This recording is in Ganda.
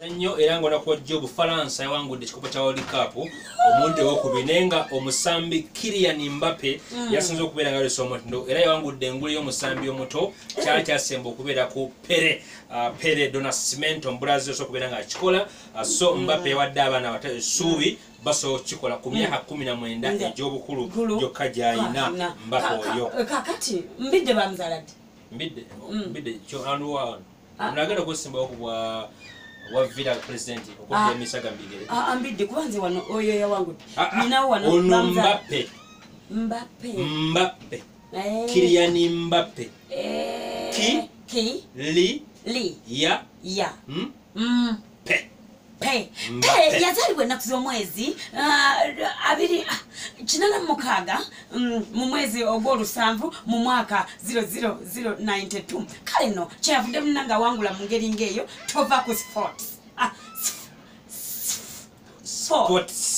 Nnyo era nga olunaku lwajjo Obufalansa yawangudde ekikopo kya World Cup omulundi ogwokubiri, naye nga omusambi Kylian Mbappe yasinze okubeera nga yolesa omutindo era yawangudde engule y'omusambi omuto. Kyali kyasemba okubeera ku Pele, Pele do Nascimento Omubrazil osobola okubeera nga akikola. So Mbappe yawadde abaana abato essuubi, basobola okukikola ku myaka 19 egy'obukulu gyokka gy'ayina Mbappe oyo. Kakati Mbidde bamuzaladde? Mbidde, Mbidde kyo anuwa nagenda okwesimbawo ku bwa wa Villa president okudda emisaga mbigere. Ah, Mbidde, kuba nze wano oyo yawangudde ninawo wano. Ono bamuzaala- Mbappe. Mbappe. Mbappe. Kylian Mbappe. Ki? Ki? Li. Li. Ya. Ya. M. Pe. Pe. Mbappe. Pe yazaalibwa ennaku z'omwezi abiri 86 mu mwezi ogw'olusanvu mu mwaka 00092. Kale nno kyeyavudde munna nga awangula mu ngeri ng'eyo. Tova ku sports. Sports.